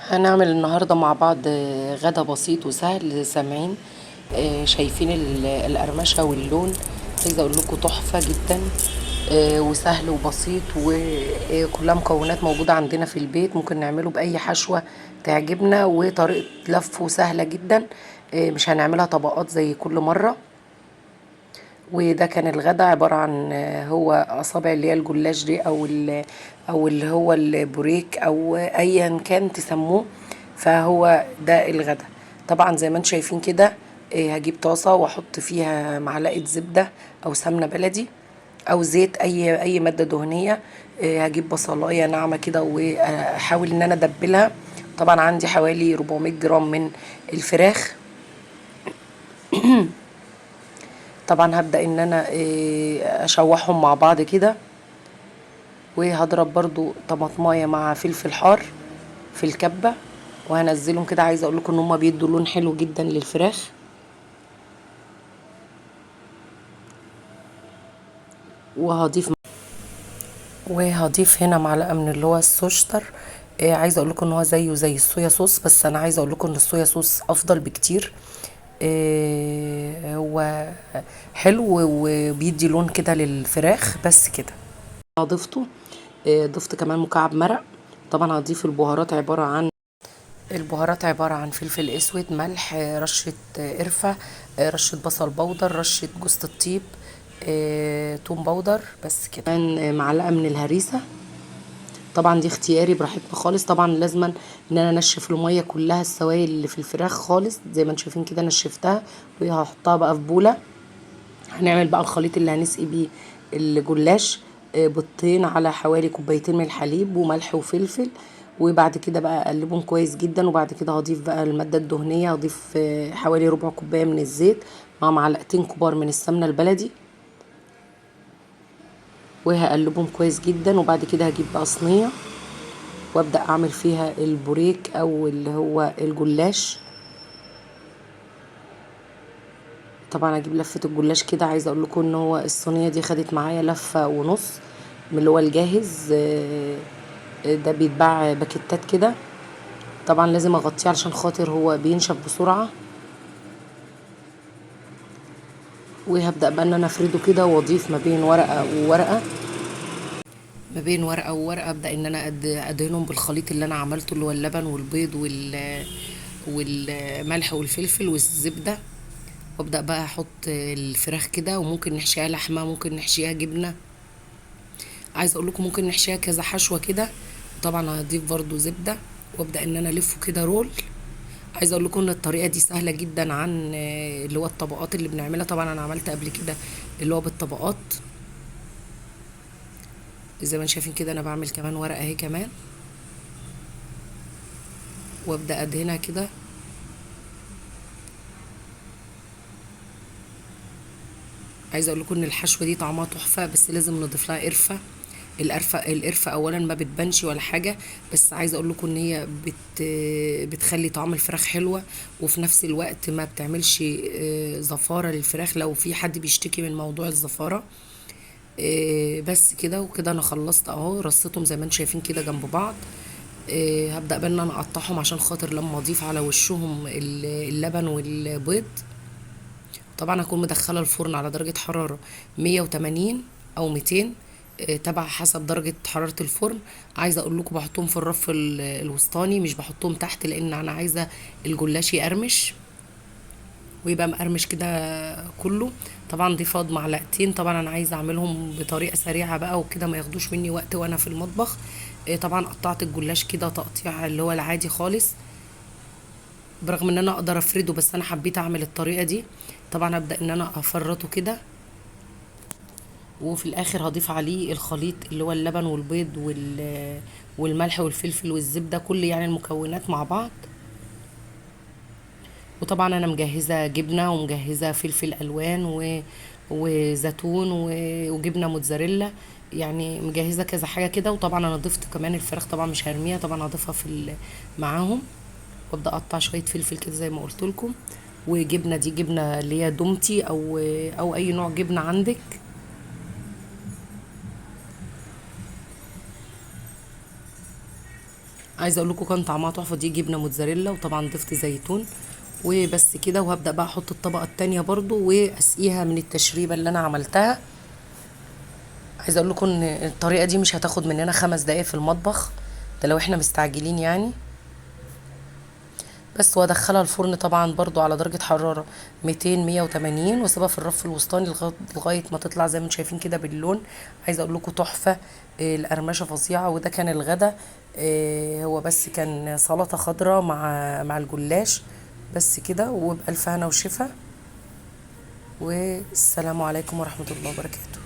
هنعمل النهاردة مع بعض غدا بسيط وسهل. سامعين شايفين القرمشة واللون؟ عايزة اقول لكم تحفة جدا، وسهل وبسيط وكلها مكونات موجودة عندنا في البيت، ممكن نعمله بأي حشوة تعجبنا، وطريقة لفه سهلة جدا، مش هنعملها طبقات زي كل مرة. وده كان الغدا عبارة عن هو أصابع اللي هي الجلاش دي أو اللي هو البوريك أو أيا كان تسموه، فهو ده الغدا. طبعا زي ما انتم شايفين كده، هجيب طاسة واحط فيها معلقة زبدة أو سمنة بلدي أو زيت، أي مادة دهنية. هجيب بصلاية ناعمة كده وأحاول إن أنا أدبلها. طبعا عندي حوالي 400 جرام من الفراخ. طبعا هبدأ إن أنا أشوحهم مع بعض كده، وهضرب برضو طماطمايه مع فلفل حار في الكبة وهنزلهم كده. عايزة اقول لكم ان هما بيدوا لون حلو جدا للفراخ. وهضيف هنا معلقة من اللي هو السوشتر. عايزة اقول لكم ان هو زيه زي الصويا صوص، بس انا عايزة اقول لكم ان الصويا صوص افضل بكتير. هو حلو وبيدي لون كده للفراخ. بس كده ضفته. ضفت كمان مكعب مرق. طبعا هضيف البهارات، البهارات عبارة عن فلفل اسود، ملح، رشة قرفة، رشة بصل بودر، رشة جوزة الطيب، توم بودر، بس كده. كمان معلقة من الهريسة، طبعا دي اختياري براحتنا خالص. طبعا لازما ان انا انشف المية كلها، السوائل اللي في الفراخ خالص زي ما انتم شايفين كده نشفتها، وهحطها بقى في بولة. هنعمل بقى الخليط اللي هنسقي بيه الجلاش، بيضتين على حوالي كوبايتين من الحليب وملح وفلفل، وبعد كده بقى اقلبهم كويس جدا. وبعد كده هضيف بقى المادة الدهنية، هضيف حوالي ربع كوباية من الزيت مع معلقتين كبار من السمنة البلدي، وهقلبهم كويس جدا. وبعد كده هجيب بقى صينية وابدأ اعمل فيها البوريك او اللي هو الجلاش. طبعا هجيب لفة الجلاش كده. عايزة اقول لكم ان هو الصينية دي خدت معايا لفة ونص من اللي هو الجاهز، ده بيتباع باكيتات كده. طبعا لازم اغطيه علشان خاطر هو بينشف بسرعة. وهبدأ بقى ان انا افرده كده واضيف ما بين ورقة وورقة، ما بين ورقة وورقة ابدأ ان انا ادهنهم بالخليط اللي انا عملته اللي هو اللبن والبيض والملح والفلفل والزبدة. وابدأ بقى احط الفراخ كده، وممكن نحشيها لحمة، ممكن نحشيها جبنة، عايزة اقول لكم ممكن نحشيها كذا حشوة كده. طبعا هضيف برضو زبدة وابدأ ان انا الفه كده رول. عايزة اقول لكم ان الطريقة دي سهلة جدا عن اللي هو الطبقات اللي بنعملها. طبعا انا عملت قبل كده اللي هو بالطبقات زي ما انتم شايفين كده. انا بعمل كمان ورقة اهي كمان، وابدأ ادهنها كده. عايزة اقول لكم ان الحشوة دي طعمها تحفة، بس لازم نضيف لها قرفة. القرفة اولا ما بتبانش ولا حاجة، بس عايزة اقول لكم ان هي بتخلي طعم الفراخ حلوة، وفي نفس الوقت ما بتعملش زفارة للفراخ لو في حد بيشتكي من موضوع الزفارة. بس كده. وكده انا خلصت اهو، رصيتهم زي ما انتم شايفين كده جنب بعض. هبدأ بقى ان انا اقطعهم عشان خاطر لما اضيف على وشهم اللبن والبيض. طبعا هكون مدخله الفرن على درجة حرارة 180 او 200، تبع حسب درجة حرارة الفرن. عايزة اقول لكم بحطهم في الرف الوسطاني، مش بحطهم تحت، لان انا عايزة الجلاش يقرمش ويبقى مقرمش كده كله. طبعا دي فاض معلقتين. طبعا انا عايزة اعملهم بطريقة سريعة بقى وكده، ما ياخدوش مني وقت وانا في المطبخ. طبعا قطعت الجلاش كده تقطيع اللي هو العادي خالص، برغم ان انا اقدر افرده، بس انا حبيت اعمل الطريقة دي. طبعا هبدأ ان انا افرطه كده، وفي الاخر هضيف عليه الخليط اللي هو اللبن والبيض والملح والفلفل والزبدة، كل المكونات مع بعض. وطبعا انا مجهزة جبنة ومجهزة فلفل الوان وزيتون وجبنة موتزاريلا، مجهزة كذا حاجة كده. وطبعا انا ضفت كمان الفراخ، طبعا مش هرميها، طبعا هضيفها في معاهم. وابدا اقطع شويه فلفل كده زي ما قلت لكم، وجبنه، دي جبنه اللي هي دومتي او اي نوع جبنه عندك. عايزه اقول لكم كان طعمها تحفة. دي جبنه موتزاريلا، وطبعا ضفت زيتون وبس كده. وهبدا بقى احط الطبقة التانية برضو واسقيها من التشريبه اللي انا عملتها. عايزه اقول لكم ان الطريقة دي مش هتاخد مننا 5 دقايق في المطبخ، ده لو احنا مستعجلين يعني. بس وادخلها الفرن طبعا برضو على درجة حرارة 200 180، واسيبها في الرف الوسطاني لغاية ما تطلع زي ما انتم شايفين كده باللون. عايزة اقول لكم تحفة، القرمشة فظيعة. وده كان الغدا، هو بس كان سلطة خضراء مع الجلاش بس كده. وبألف هنا وشفا، والسلام عليكم ورحمة الله وبركاته.